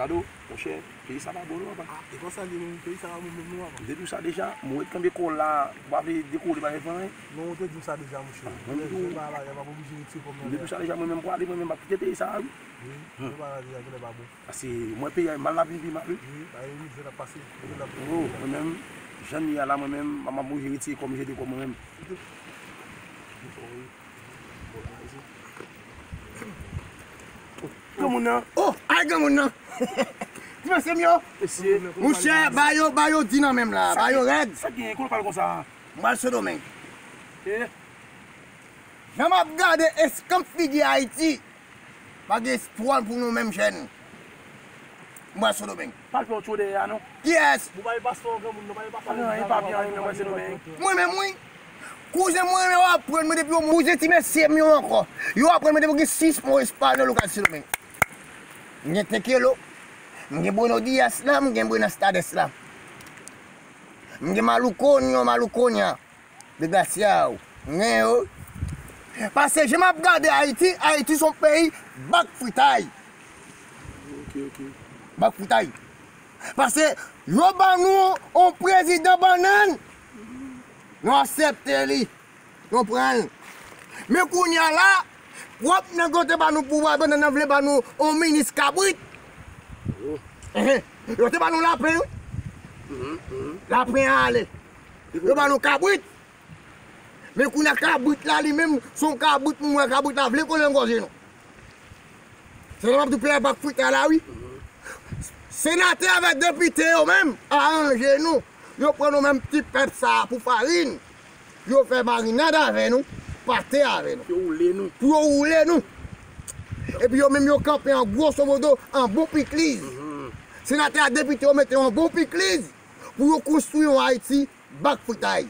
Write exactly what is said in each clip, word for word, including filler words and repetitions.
Gade, monchè, peyi sa pa bon non, papa. Ah, e konsa li menm, peyi sa pa bon menm non, papa. M te di w sa deja, mwen ret kanpe kò la, ou pa vle dekole, pa vle fè anyen. Non, ou te di m sa deja, monchè. Ah, mwen di w. Lè jèn pa la, y a pa oblije retire kòm nan lè a. M te di w sa deja, mwen menm pou ale, mwen menm m ap kite peyi sa a, wi. Wi, hmm. Yo pa la deja, genlè pa bon. Paske mwen peyi a mal la vin pi mal, wi. Wi, pa gen mizè k ap pase, mizè k ap pase. Oh, mwen menm, jan li ye a la, mwen menm, m ap oblije retire kò m, jete kò mwen menm. Granmoun nan. Oh, ay granmoun nan. Ti mesye m yo. Mesye. Monchè, ba yo, ba yo di nan menm la, ba yo rèd. Sa gen, kote w pral konsa? M pral Sendomeng. Eh? Jan m ap gade eskanp figi Ayiti, pa gen espwa pou nou menm jèn. M pral Sendomeng. Pa l fè w tchou dèyè a, non. Kiyès? Ou pa gen paspò granmoun, non, pa gen paspò. Ah, non, e pa byen, non, mwen se Domeng. Mwen menm, wi. Kouzen mwen, yo aprann mwen depi yo kouzen ti mesye m yo ankò. Yo aprann mwen depi gen sis mwa espanyòl ou ka di se Domeng. M gen Tekelo, m gen Buenos Dias la, m gen Buenas Tardes la. M gen Malucoño, Malucoña. Desgracia, ou. M gen yo. Paske jan m ap gade Ayiti, Ayiti se yon peyi bak fritay. Ok, ok. Bak fritay. Paske yo ban nou yon prezidan bannann, nou aksepte li, nou pran l. Men kounye a la, pwòp nèg yo te ban nou pouvwa, bannann nan vle ban nou yon minis kabrit. Enhen. Yo te ban nou lapen, wi. Lapen an ale. Yo ban nou kabrit. Men kounye a kabrit la li menm, se yon kabrit, m wè kabrit la vle kole nan gòje nou. Se la m ap di w peye bak fritay la, wi. Senatè avèk depite yo menm, aranje nou. Yo pran nou menm ti pèp sa a pou farin. Pou yo fè marinad avè nou, pate avè nou. Pou yo woule nou. Pou yo woule nou. Epi yo menm yo kanpe an gwoso modo, an bon pikliz. Senatè a depite yo mete yo an bon pikliz pou yo konstwi yon Ayiti bak fritay.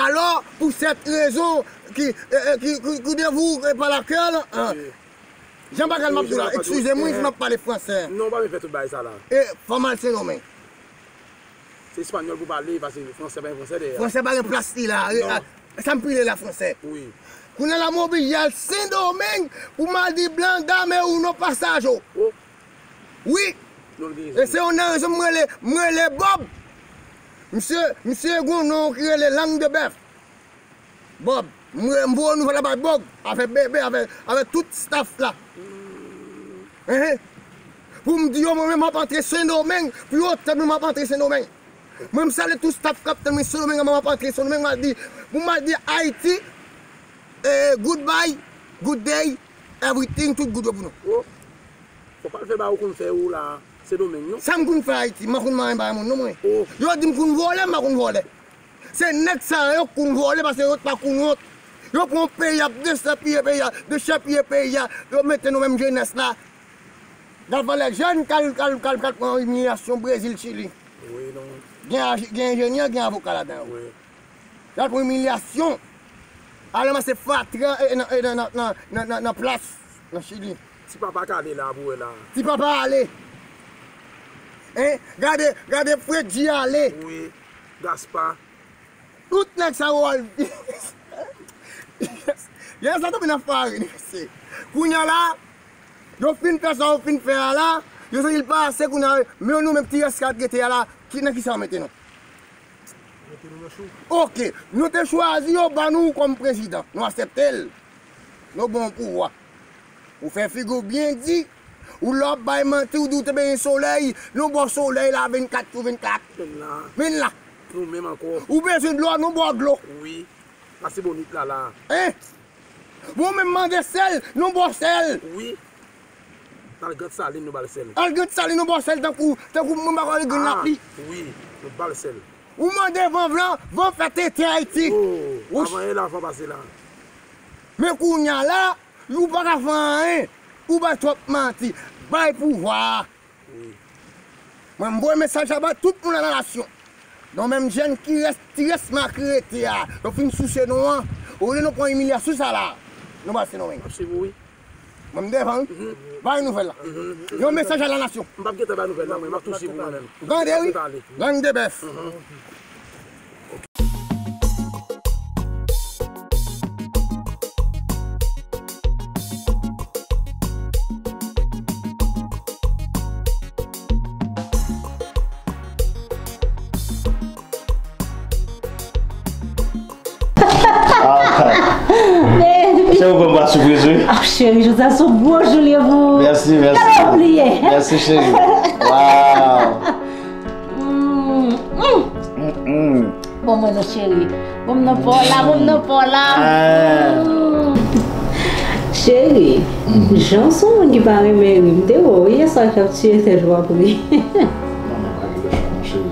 Alò, pou sèt rezon ki, e, e, ki, ki, ki devou e pa lakèl, an. Jan bagay m ap di w la, eskize m wi si m ap pale fransè. Non, pa vin fè tout bagay sa la. E, fò m al Sendomeng. Se espanyòl pou pale, paske fransè pa gen fransè dèyè. Fransè pa gen plas li la. Sa m pile la fransè. Wi. Kounye a la m oblije al Sendomeng pou m al di blan dame uno pasaje. Wi. E se youn nan rezon m rele, m rele Bob. Misye, misye gen yon non ki rele Lang de Bèf. Bob, m re-, m voye nouvèl la bay Bob, avèk Bebe, avèk, avèk tout staff la. Enhen. Pou m di yo, mwen menm m ap antre Sendomeng, pou yo tann mwen m ap antre Sendomeng. Mwen m salye tout staff k ap tann mwen Sendomeng, mwen m ap antre Sendomeng, m al di, pou m al di Ayiti, eh, goodbye, good day, everything, tout good yo pou nou. Oh. Fò pa l fè bagay ou konn fè ou la, Sendomeng, non? Sa m konn fè Ayiti, m pa konn manyen bagay moun, non, mwen. Oh. Yo di m konn vòlè, m pa konn vòlè. Se nèg sa yo k konn vòlè paske yo t pa konn wont. Yo pran yon peyi a, dechèpiye peyi a, dechèpiye peyi a, yo mete nou menm jenès la. Y ap valè jèn k al, k al, k al, k al pran imilyasyon Brezil, Chili. Wi, non. Gen aj-, gen enjenyè, gen avoka ladan yo. Wi. Y al pran imilyasyon. Al ranmase fatra, e, nan, e, nan, nan plas, nan Chili. Ti papa k ale la pou wè la. Ti papa ale. Hein? Gade, gade Fredji ale. Wi. Gaspa. Tout nèg sa yo al. Yè sa tonbe nan farin, mesye. Kounye a la, yo fin fè sa yo fin fè a la, yo santi l pa ase kounye a, men nou menm ti rès k ap rete a la, ki, nan kisa yo mete nou? Mete nou nan chou. Ok, nou te chwazi yo ban nou kòm prezidan, nou aksepte l. Nou ba w pouvwa. Ou fè figi w byen di. Ou lè w ap bay manti, ou di w te benyen solèy, nou ba w solèy la vennkat sou vennkat. Vin la. Vin la. Nou menm ankò. Ou bezwen dlo, nou ba w dlo. Wi. Lasibonit la la. Hein? Bon, menm mande sèl, nou ba w sèl. Wi. Al Grant Salin, nou ba l sèl. Al Grant Salin, nou ba w sèl tankou, tankou moun pa kwè gen lapli. Wi, nou ba l sèl. Ou mande van vlan, van fè tenten Ayiti. Oh, avan e la, van pase la. Men kounye a la, ou pa ka fè anyen. Ou bay twòp manti. Bay pouvwa a. Wi. Mwen, m voye mesaj la ba tout moun nan lasyon. Non, menm jèn ki rès, ti rès ma ki rete a, yo fin souse nou an. Olye nou pran imilyasyon sa la, nou pase nou menm. M ap swiv ou, wi. Mwen, m devan, wi. Bay nouvèl la. Yon mesaj a la nasyon. M p ap gentan bay nouvèl la, mwen. M ap tou swiv ou mwen menm. Gade, wi. Gang de bèf. Ou pran m pa sipriz, wi. Ah, cheri, jodi a se yon gwo jou li ye pou ou. Mèsi, mèsi. Gade w bliye. Mèsi, cheri. Waw. Mm, mm. Mm, mm. Bon, mwen non, cheri. Bon, m nan pa w la, bon, m nan pa w la. Ah. Mm. Cheri, jan w se yon moun ki pa renmen ri, m te wè w yè swa k ap tiye tèt w ap ri. Non, non, pa gen lè sa, non, cheri.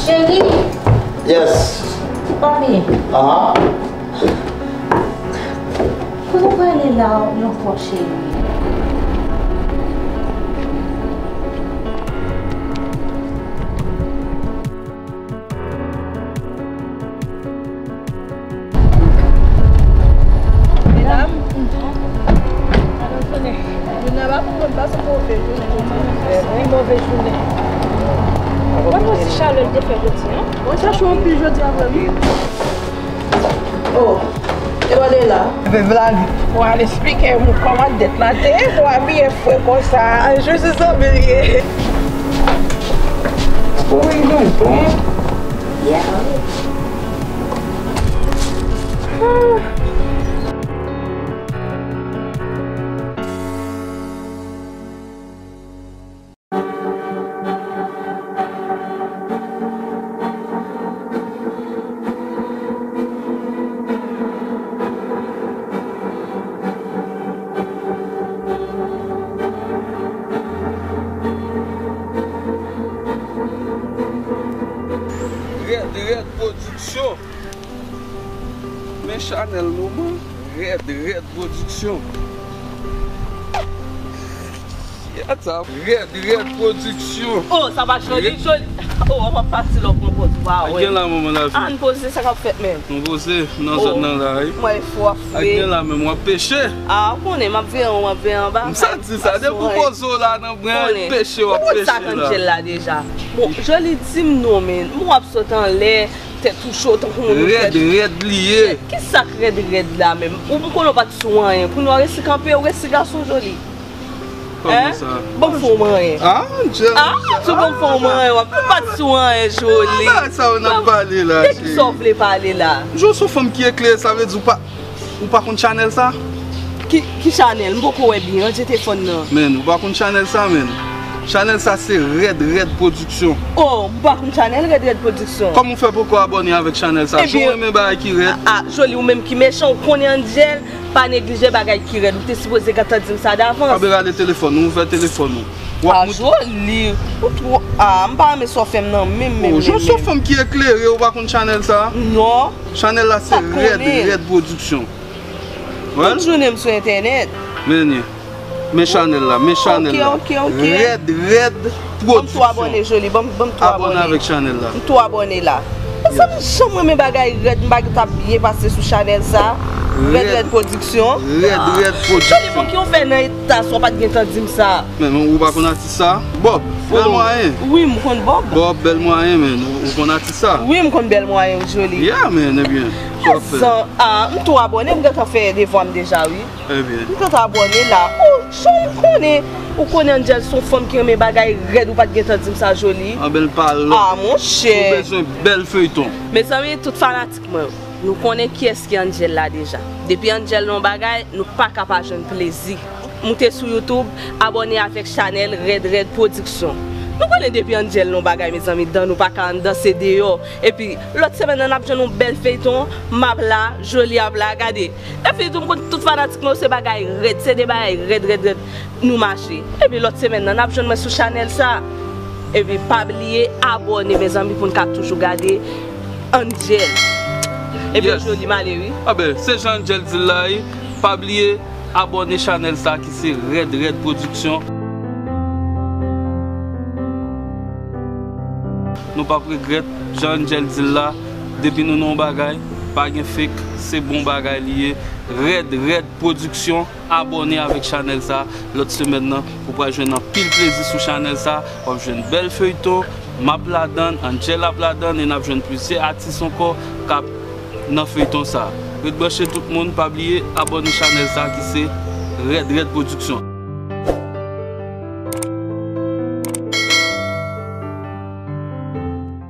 Cheri! Yes. Papi. Aha. Kote w prale la ankò, cheri? Medam, jounen an pa pou mwen pase move jounen. Pi move jounen. Mwen mwen ti chalè l te fè jodi an. Mwen sa cho anpil jodi a vre wi. Oh, e wale la. Vèv la li. Pou al esplike moun kòman dèt la te ye, pou abiye fre konsa. Ay, je suis obligée. Wi, non, bon. Yeah. Rèd, rèd pwodiksyon. Men chanèl nou, man. Rèd, rèd pwodiksyon. Yata, rèd, rèd pwodiksyon. Oh, sa pa joli, joli. Oh, w ap pase lòk mwen poz ou pa wè. Gen la, manman lavi. Ann poze sa k ap fèt menm. Nou poze, nan zòn nan la, wi. Mwen fò ap fre. Gen la menm, w ap peche. Ah, ou konnen, m ap veye anwo, m ap veye anba. M santi sa, depi w poze w la nan bren, peche, w ap peche la. Ou konn sa k Angel la deja. Bon, joli di m non, men. M wè w ap sot anlè. Tèt ou cho tankou moun ou fè. Rèd, rèd li ye. Kisa k rèd, rèd la menm? Ou m konnen w pa t sou anyen. Kounye a w resi kanpe, w resi gason joli. Kòman sa? Ban m fè w manyen. Ah, Angel. Ah, tou ban m fè w manyen, w ap, ou pa t sou anyen, joli. Sa w nan pale la, cheri. De kisa w vle pale la? Jodi w se yon fanm ki eklere, sa vle di w pa Ou pa konn chanèl sa? Ki, ki chanèl? M poko wè byen, ranje telefòn nan. Men, ou pa konn chanèl sa, men. Chanèl sa se Rèd Rèd Pwodiksyon. Oh, m pa konn chanèl Rèd Rèd Pwodiksyon. Kòman w fè poko abòne avèk chanèl sa? Jan w renmen bagay ki rèd. Ah, ah, joli, ou menm ki mechan, ou konnen Angel pa neglije bagay ki rèd. Ou te sipoze gentan di m sa davans. Anben rale telefòn ou, ouvè telefòn ou. Ah, joli. Ou twò, ah, m pa renmen sa w fè m nan, menm, menm, menm. Oh, jan w se yon fanm ki eklere, ou pa konn chanèl sa? Non. Chanèl la se Rèd Rèd Pwodiksyon. Tout jounen m sou entènèt. Men li. Men chanèl la, men chanèl la. Ok, ok, ok. Rèd Rèd Pwodiksyon. Ban m tou abòne, joli. Ban m, ban m tou abòne. Abòne avèk chanèl la. M tou abòne la. Mezanmi, jan m renmen bagay rèd, m pa t ap byen pase sou chanèl sa. Rèd Rèd Pwodiksyon. Rèd Rèd Pwodiksyon. Joli, bon, ki w fè nan eta sa, w pa t gentan di m sa. Men, men, ou pa konn atis sa? Bob, Bèl Mwayen. Wi, m konn Bob. Bob, Bèl Mwayen, men. Ou, ou konn atis sa? Wi, m konn Bèl Mwayen, wi, joli. Yeah, men, ebyen, sa w ap fè? Ah, m tou abòne, m gentan fè devwa m deja, wi. Ebyen. M gentan abòne la. Oh, jan m konnen. Ou konnen Angel se yon fanm ki renmen bagay rèd, ou pa t gentan di m sa, joli. Anben l pa lòt. Ah, monchè. Ou bezwen bèl feyton. Mezanmi, tout fanatik mwen, nou konnen kiyès ki Angel la deja. Depi Angel nan yon bagay, nou pa ka pa jwenn plezi. Moute sou YouTube, abòne avèk chanèl Rèd Rèd Pwodiksyon. Nou konnen depi Angel nan yon bagay, mezanmi, dan nou pa ka anndan, se deyò. Epi, lòt semèn nan, n ap jwenn yon bèl feyton, m ap la, joli ap la, gade. Epi tou, m konn tout fanatik mwen yo, se bagay rèd, se de bagay rèd, rèd, rèd nou mache. Epi lòt semèn nan, n ap jwenn mwen sou chanèl sa. Epi pa bliye abòne, mezanmi, pou n ka toujou gade Angel. Ebyen, joli, m ale, wi. Anben, se jan Angel di l la, wi. Pa bliye abòne chanèl sa ki se Rèd Rèd Pwodiksyon. Nou p ap regrèt, jan Angel di l la, depi nou nan yon bagay, pa gen fake, se bon bagay li ye. Rèd Rèd Pwodiksyon, abòne avèk chanèl sa. Lòt semèn nan, ou pral jwenn anpil plezi sou chanèl sa. W ap jwenn bèl feyton, m ap ladann, Angel ap ladann, e n ap jwenn plizyè atis ankò k ap nan feyton sa. Ret branche tout moun, pa bliye abòne chanèl sa ki se Rèd Rèd Pwodiksyon.